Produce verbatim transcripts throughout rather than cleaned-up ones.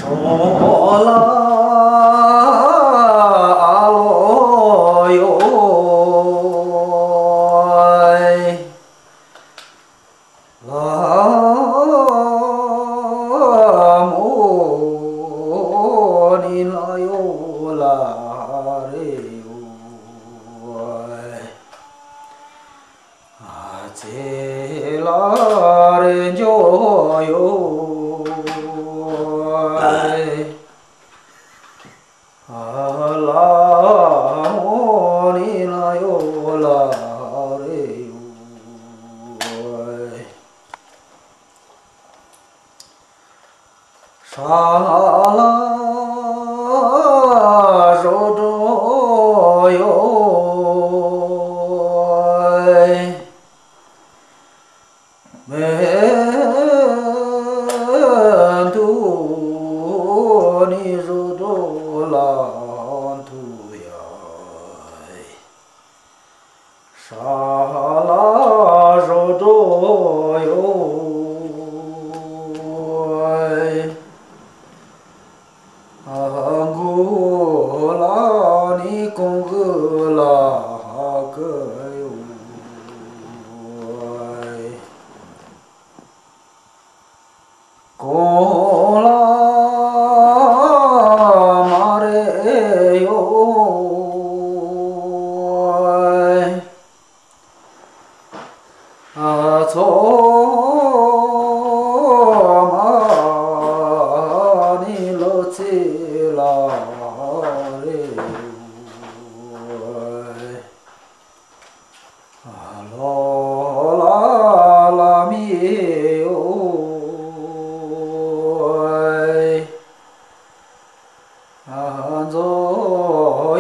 ཨོ་ལ་ཨ་ལོ་ཡོ། ལ་མོ་ནི་ལ་ཡོ་ལ་རེ་ཡོ། ཨ་ཙེ་ལ་རེ་འཇོ་ཡོ། ལ་མོ་ནི་ལ་ཡོ་ལ་རེ་ཡོ། ཧྲ་ལ་རོ་དྲོ་ཡོ། མེ་དུ་ནི་རོ་དྲོ་ལ་དུ་ཡ། ཧྲ་ལ་རོ་དྲོ་ཡོ། ཨ་གུ་ལ་ནི་གོང་གུ་ལ་ཧ་གུ་ཡོ། གོང་ལ་མ་རེ་ཡོ། ཚོ་མ་ནི་ལོ་ཚེ་ལ་རེ་ཡོ། ལོ་ལ་ལ་མི་ཡོ། ཨ་མཛོ་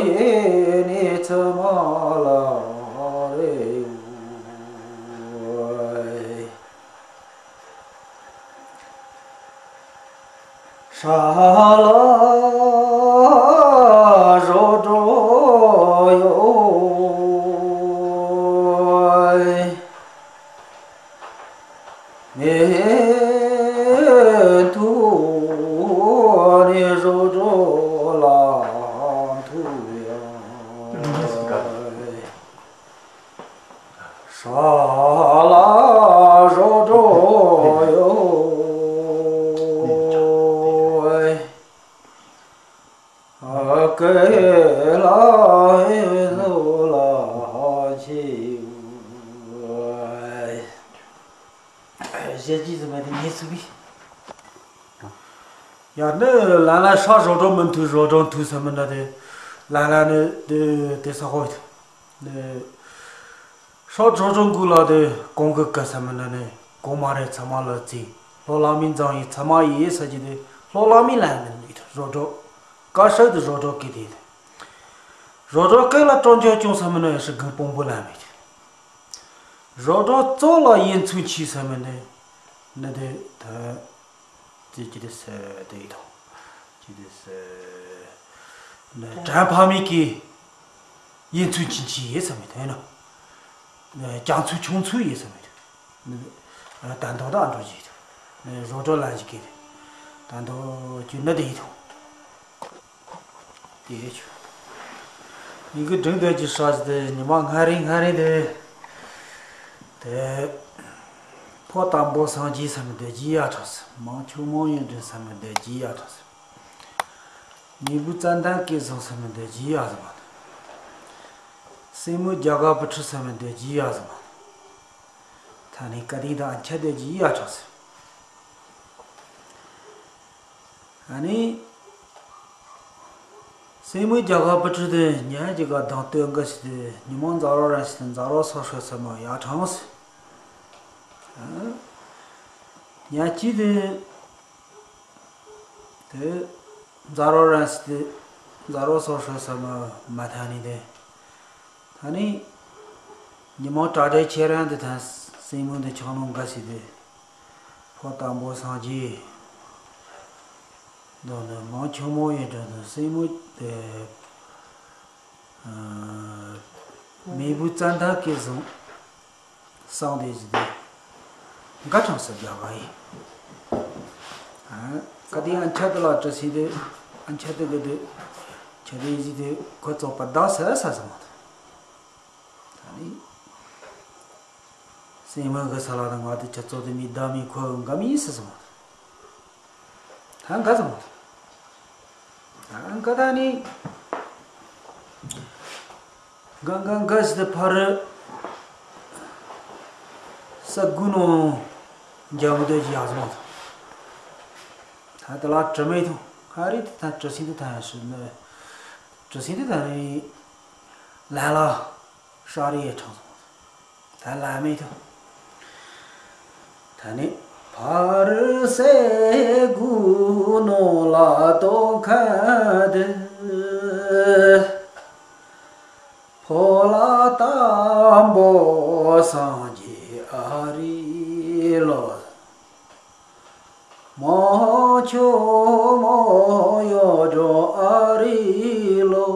ཡེ་ནི་ཚ་མ་ལ་རེ་ཡོ། ཧྲ་ལ་རོ་དྲོ་ཡོ། མེ་དུ་ནི་རོ་དྲོ་ལ་དུ་ཡ། ཧྲ་ལ་རོ་དྲོ་ཡོ། ཨ་ཀེ་ལ་ཧེ་ནོ་ལ་ཆི་ཡོ། ཞལ་གྱིས་ཟིན་པ་དེ་ངས་ཚུགས་པས། ཡང་ནི་ལ་ལ་ཧྲ་རོ་དྲོ་མི་མཐུ་རོ་དྲོ་མཐུ་ཟེར་མི་འདྲ་དེ། ལ་ལ་ནི་དེ་དེ་ས་ཧོ། ནི་ཧྲ་རོ་དྲོ་འགུ་ལ་དེ་གོང་གི་ཀ་ཟེར་མི་འདྲ་ནི་གོང་མ་རེ་ཚ་མ་ལ་ཙི། ལྷོ་ལ་མི་འཛམ་ཡི་ཚ་མ་ཡི་ཟེར་གྱི་དེ་ལྷོ་ལ་མི་ལ་མི་འདུག་རོ་དྲོ། ཀ་ཧྲ་དེ་རོ་དྲོ་ཀི་དེ། རོ་དྲོ་ཀི་ལ་དྲོ་འཇོ་ཅུང་ཟེར་མི་འདྲ་ཡང་ཧྲི་གང་པོང་པོ་ལ་མི་འདུག་རོ་དྲོ་ཙོ་ལ་ཡིན་ཚུན་ཆི་ཟེར་མི་འདྲ་ནི་དེ་དེ། ཅི་ཅི་དེ་སེ་དེ་ཡི་དང་། ཅི་དེ་སེ་ནི་དྲན་ཕ་མེས་ཀྱི་ཡིན་ཚུལ་ཅི་ཅི་ཡིན་ས་མེད་དེ་ནོ། ཀྱང་ཚུལ་ཆུང་ཚུལ་ཡིན་ས་མེད་དེ། ད་མདོ་དང་འགྲོ་ཅི་དེ། རོ་དྲོ་ལན་ཅི་ཀི་དེ། ད་མདོ་ཅི་ནི་དེ་ཡི་དང་། དེ་ཆུ། མི་གི་དྲིན་དེ་ཅི་ཧྲ་ཅི་དེ་ཉི་མ་སྔ་རིང་སྔ་རིང་དེ། དེ། ཕོ་དམ་པོ་སངས་རྒྱས་ཟེར་མི་འདི་རྒྱས་ཡ་ཁྲག་སི། མང་ཆུང་མང་ཡོན་ཏན་ཟེར་མི་འདི་རྒྱས་ཡ་ཁྲག་སི། མེས་པོའི་ཙན་དན་སྐལ་བཟང་ཟེར་མི་འདི་རྒྱས་ཡ་ཟེར་མ་ནི། སྲིང་མོའི་རྒྱ་གར་བུ་ཁྲིད་ཟེར་མི་འདི་རྒྱས་ཡ་ཟེར་མ་ནི། ད་ནི་བཀའ་དྲིན་དང་ཁྱད་དེ་རྒྱས་ཡ་ཁྲག་སི། ཨ་ནི། སྲིང་མོའི་རྒྱ་གར་བུ་ཁྲིད་དེ་ཉན་གྱི་ག་དང་སྟོན་གི་ཞིག་དེ་ཉི་མ་མཛའ་རོ་རན་ཞིག་དེ་མཛའ་རོ་སོ་ཧྲོ་ས་མ་ཡ་ཁྲང་སི། ཉན་གྱི་དེ། དེ། མཛའ་རོ་རན་སི་དེ། མཛའ་རོ་སོ་ཧྲོ་ས་མ་མ་ཐ་ནི་དེ། ད་ནི། ཉི་མ་གྲ་སྒྲིག་ཁྱེད་རང་དེ་ཐང་སྲིང་མོ་འདི་ཆང་ནང་འགའ་ཞིག་དེ། ཕོ་དམ་པོ་སངས་རྒྱས། མདོ་ནི་མང་ཆུང་མོ་ཡིན་དྲན་དུ་སྲིང་མོ་དེ། མེས་པོའི་ཙན་དན་སྐལ་བཟང་། སངས་དེ་ཞིག་དེ། འགའ་ཁྲང་ས་རྒྱ་ག་ཡིན། ག་དེ་ཡང་ཁྱད་དུ་ལ་བྲི་ཟིན་དུས། ཨ་ཁྱད་དུ་གི་དུས། ཁྱད་དུ་ཡིན་ཟིན་དུས་ཁོ་ཙོག་པ་བདག་ཟེར་ས་ཟིན་མ་ཐུབ། ད་ནི། སེམས་མི་གི་ས་ལ་དང་བ་དུ་ཁྱད་ཙོག་དུ་མི་བདག་མི་ཁོ་འགའ་མི་ཟེར་ཟིན་མ་ཐུབ། ད་འགའ་ཟིན་མ་ཐུབ། ད་འགའ་ད་ནི། འགའ་འགའ་འགའ་ཞིག་ཏུ་ཕ་རི་ས་དགུ་ནང་འཇམ་དུ་ཡག་སོང་། ད་དེ་ལ་དྲི་མེད་དང་ཁ་རི་དེ་ད་དྲི་སིན་དུ་ད་ཡང་ཞུ་ནི། དྲི་སིན་དུ་ད་ནི་ལ་ལ་ཤ་རི་ཡེ་ཁྲང་སོང་། ད་ལ་མེད་དུ། ད་ནི་ཕ་རི་སེ་དགུ་ནོ་ལ་ཏོ་ཁ་དེ། ཕོ་ལ་དམ་པོ་སངས་རྒྱས་ཨ་རི་ལོ། མོ་ཆུ་མོ་ཡོ་འགྲོ་ཨ་རི་ལོ།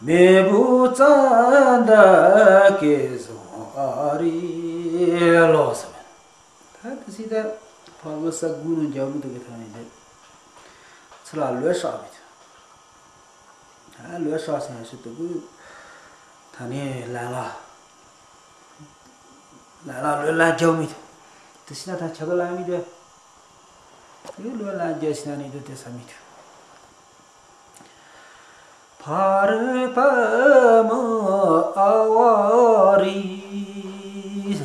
མེ་བུ་ཙན་དན་སྐལ་བཟང་ཨ་རི་ལོ་ཟེར། ད་དེ་སྲིད་ད་ཕ་གི་ས་དགུ་ནང་འཇམ་དུ་གི་ཐ་ནི་དེ་ཚི་ལ་ལོས་ཧྲག་མི་ཐུབ། ད་ལོས་ཧྲག་སེང་ཞིག་དུ་གུ་ད་ནི་ལ་ལ་ལ་ལ་ལོས་ལ་རྒྱབ་མི་ཐུབ། དེ་སྲིད་ད་ད་ཆ་གི་ལ་མི་དེ་ཡུ་ལོས་ལ་རྒྱབ་ཤི་ན་ནི་དུ་དེ་ས་མི་ཐུབ། ཕ་རི་པ་མོ་ཨ་བ་རི།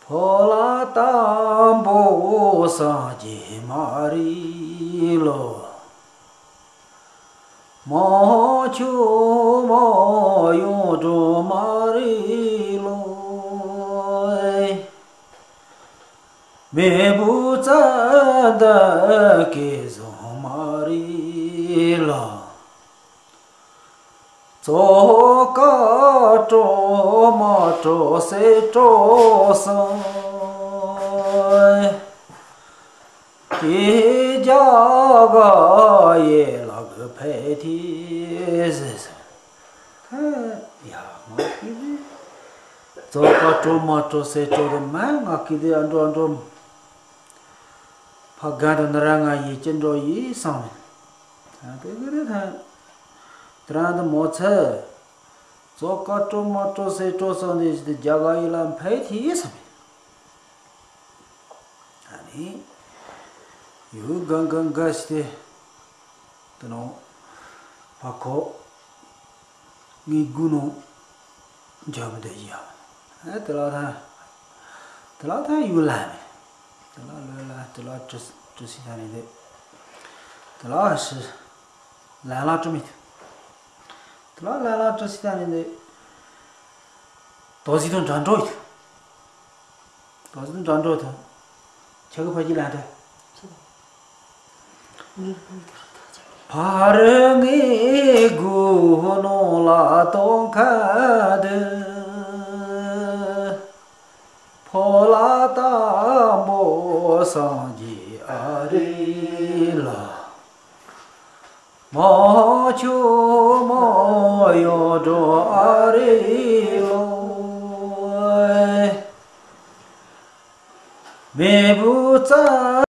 ཕོ་ལ་དམ་པོ་སངས་རྒྱས་མ་རི་ལོ། མོ་ཆུ་མོ་ཡོང་འགྲོ་མ་རི་ལོ། མེ་བུ་ཙན་དན་སྐལ་བཟང་མ་རི་ལོ། ཙོག་ཀ་སྤྲོ་མ་སྤྲོ་སེ་སྤྲོ་སོང་། ཀྱེ་རྒྱ་གར་ཡན་ལག་ཕལ་ཐི་ཟེར་སོང་། ཡ་ང་ཀི་ཙོག་ཀ་སྤྲོ་མ་སྤྲོ་སེ་སྤྲོ་དེ་མ་ང་ཀི་དེ་ཨ་འགྲོ་ཨ་འགྲོ། ཕ་ག་དུ་ན་ར་ང་ཡི་ཅི་འགྲོ་ཡི་སང་མིན། ད་དེ་གི་རེད་ད། དེ་རང་དུ་མོ་ཚེ། ཙོག་ཀ་སྤྲོ་མ་སྤྲོ་སེ་སྤྲོ་སོང་དེ་ཞིག་དུ་རྒྱ་གར་ཡི་ལ་ཕལ་ཐི་སང་མིན། ད་ནི། ཡུ་གང་གང་ག་ཞིག་དེ། དེ་ནོ། ཕ་ཁོ། ངའི་དགུ་ནང་འཇམ་དུ་ཡ། ཨ་དེ་ལ་ད། དེ་ལ་ད་ཡུ་ལ་མེད། དེ་ལ་ལོས་ལ་དེ་ལ་བྲི་བྲི་སི་ད་ནི་དེ། དེ་ལ་ཤི། ལ་ལ་བྲི་མེད། དེ་ལ་ལ་ལ་བྲི་སི་ད་ནི་དེ། དོ་ཟི་དང་འདྲ་འགྲོ་ཡི། དོ་ཟི་དང་འདྲ་འགྲོ་དང་། ཆ་གི་ཕ་གི་ལ་དེ། ཕ་རི་ངའི་དགུ་ནོ་ལ་ཏོང་ཁ་དེ། ཕོ་ལ་དམ་པོ་སངས་རྒྱས་ཨ་རི་ལ། མོ་ཆུ་མོ་ཡོ་འགྲོ་ཨ་རི་ལོ། མེ་བུ་ཙ།